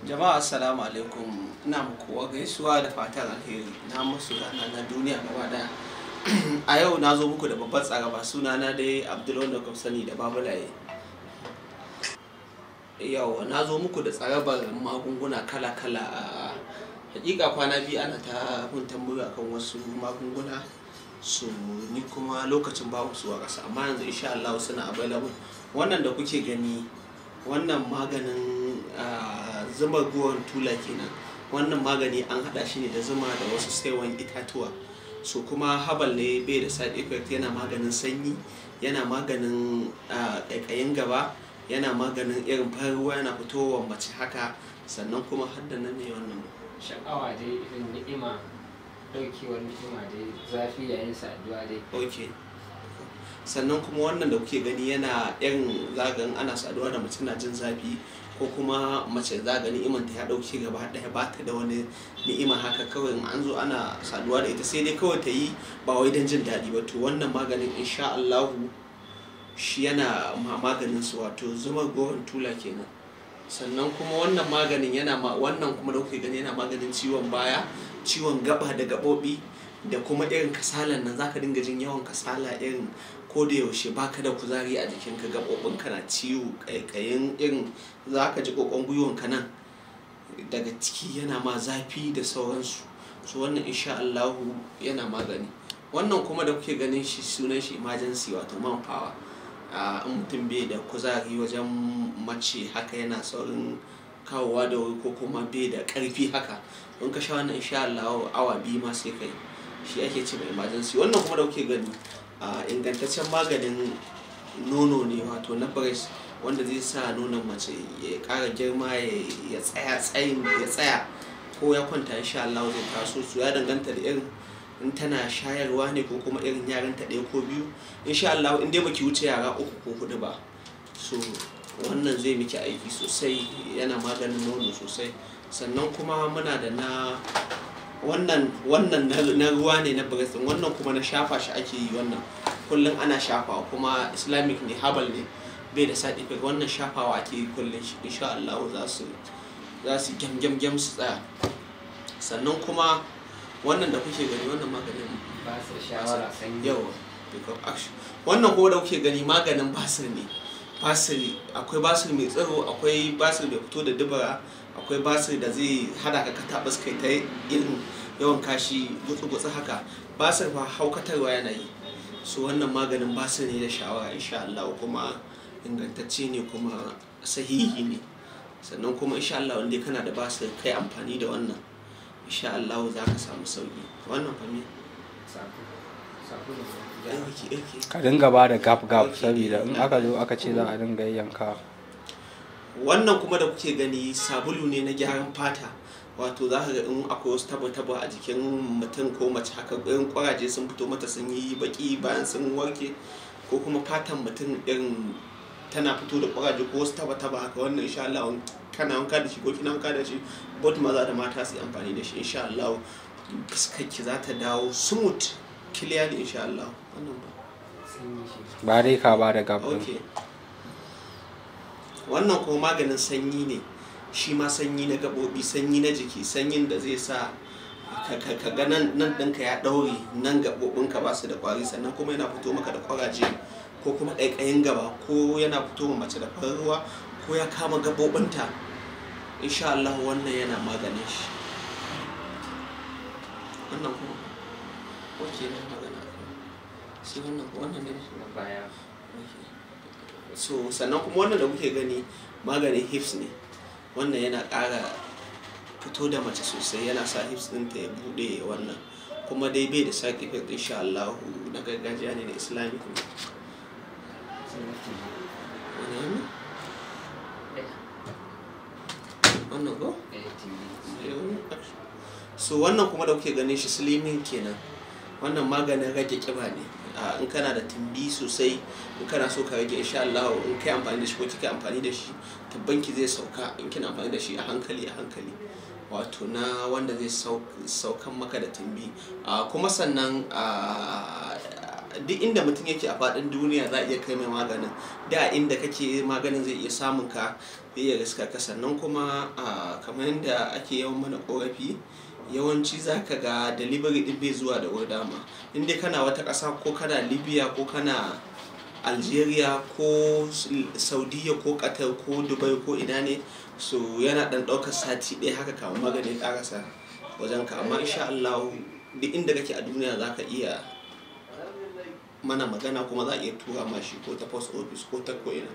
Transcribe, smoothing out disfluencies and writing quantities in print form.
Jama'a, assalamu alaikum. Ina muku gaisuwa da fatan alheri na masu rana na duniya gaba daya. A yau na zo muku da babbar tsaraba. Sunana dai Abdul, wanda kuka sani da Babulaye. Yau na zo muku da tsarabar magunguna kala-kala. A hakika kwana biyu ana ta mun tambayoyi akan wasu magunguna su, ni kuma lokacin babu su a ƙasa, amma yanzu insha Allah suna available. Wannan da kuke gani, wannan maganin zuma goron tula kenan. Wannan magani an haɗa shi ne da zuma da wasu saiwan itatuwa, so kuma herbal ne, bai da side effect. Yana maganin sanyi, yana maganin ƙaiƙayin gaba, yana maganin irin farin ruwa yana fitowa mace haka, sannan kuma har da na me wannan? Sha'awa dai, irin ni'ima, daukewar ni'ima dai, zafi yayin saduwa dai. Ok, sannan kuma wannan da kuke gani yana irin zagan ana saduwa da mace na jin zafi, ko kuma mace za ga ni'imanta ya dauke gaba daya, ba ta da wani ni'ima haka kawai. In an zo ana saduwa da ita, sai dai kawai ta yi, ba wai don jin daɗi ba. To wannan maganin insha Allahu shi yana maganin su, wato zuma goron tula kenan. Sannan kuma wannan maganin yana ma, wannan kuma da kuke gani yana maganin ciwon baya, ciwon gaba da gaɓoɓi, da kuma irin kasalan nan, zaka dinga jin yawan kasala, irin ko da yaushe baka da kuzari a jikinka, gaɓoɓinka na ciwo, ƙaiƙayin, irin zaka ji ƙoƙon gwiwanka nan daga ciki yana ma zafi da sauransu. So wannan insha Allahu yana magani. Wannan kuma da kuke ganin shi, sunan shi emergency, wato man power. In mutum bai da kuzari wajen mace haka, yana saurin kawowa da wuri, ko kuma bai da ƙarfi haka, in ka sha wannan insha Allah awa 2 ma sai kai. Shi ake ce mai emergency. Wannan kuma da kuke gani ingantaccen maganin nono ne, wato na breast, wanda zai sa nonon mace ya ƙara girma, ya tsaya tsayin ya tsaya, ko ya kwanta insha Allah zai taso. Su ya danganta da irin in tana shayarwa ne, ko kuma irin yaran ta ɗaya ko biyu. Insha Allah in dai baki wuce yara uku ko hudu ba, so wannan zai miki aiki sosai, yana maganin nono sosai. Sannan kuma muna da na wannan na ruwa ne na breast. Wannan kuma na shafa shi ake yi. Wannan kullum ana shafawa, kuma Islamic ne, herbal ne, bai da side effect. Wannan shafawa ake yi kullum, insha Allah za su gyam gyam gyam su tsaya. Sannan kuma wannan da kuke gani, wannan maganin ba su shawara, sanyi. Yawa, pick up action. Wannan kuma da kuke gani maganin basir ne. Basir, akwai basir mai tsiro, akwai basir mai fito da dubura, akwai basir da zai hada ka katabus, kai ta irin yawan kashi gutsu-gutsu haka. Basir fa haukatarwa yana yi. So wannan maganin basir ne da shawara insha Allah, kuma ingantacce ne, kuma sahihi ne. Sannan kuma insha Allah wanda kana da basir, kai amfani da wannan, insha Allah za ka samu sauki. Wannan fa me? Sabulu. Okay. Ka dinga ba da gap gap, saboda in aka zo aka ce za a dinga yanka. Wannan kuma da kuke gani sabulu ne na gyaran fata, wato za ka ga in akwai wasu tabo-tabo a jikin mutum ko mace haka, irin kwaraje sun fito mata sun yi baki bayan sun warke, ko kuma fatan mutum irin tana fito da kwaraje ko wasu tabo-tabo haka, wannan insha Allah kana wanka da shi ko kina wanka da shi, both maza da mata su yi amfani da shi, insha Allah fuskarki za ta dawo smooth, clearly, insha Allah. Wannan ba Sanyi shi. Ba dai ka ba da gap din. Ok, wannan kuma maganin sanyi ne shi ma, sanyi na gaɓoɓi, sanyi na jiki, sanyin da zai sa ka ga nan nan ɗinka ya ɗaure, nan gaɓoɓinka ba su da ƙwari, sannan kuma yana fito maka da ƙwaraje, ko kuma ƙaiƙayin gaba, ko yana fito ma mace da farin ruwa, ko ya kama gaɓoɓinta, insha Allah wannan yana maganin shi. Wannan kuma, ok, na magana sai wannan, wannan ne Na baya. So sannan kuma wannan da kuke gani maganin hips ne. Wannan yana ƙara fito da mace sosai, yana sa hips ɗinta ya buɗe. Wannan kuma dai bai da side effect insha Allah, na gargajiya ne, na Islamic ne. Sai na TV. Wani wannan? Ɗaya. Wannan ko? Ɗaya TV. So wannan kuma da kuke ganin shi slimming kenan. Wannan maganin rage kiba ne. In kana da tumbi sosai, in kana so ka rage, insha Allah in kai amfani da shi ko kika amfani da shi, tumbanki zai sauka in kina amfani da shi a hankali a hankali, wato na wanda zai saukan maka da tumbi. Kuma sannan Duk inda mutum yake a faɗin duniya za a iya kai mai maganin. Da inda kake, maganin zai iya samun ka, zai iya riska ka. Sannan kuma kamar yadda ake yawan mana korafi, yawanci za ka ga delivery din bai zuwa da wuri. Dama in dai kana wata ƙasa, ko kana Libya, ko kana Algeria, ko Saudiya, ko Qatar, ko Dubai, ko ina ne, so yana dan ɗaukar sati ɗaya haka kamar magani ya ƙarasa wajen ka. Amma insha Allah, duk inda kake a duniya za ka iya mana magana, kuma za a iya tura ma shi ko ta post office ko ta ko'ina.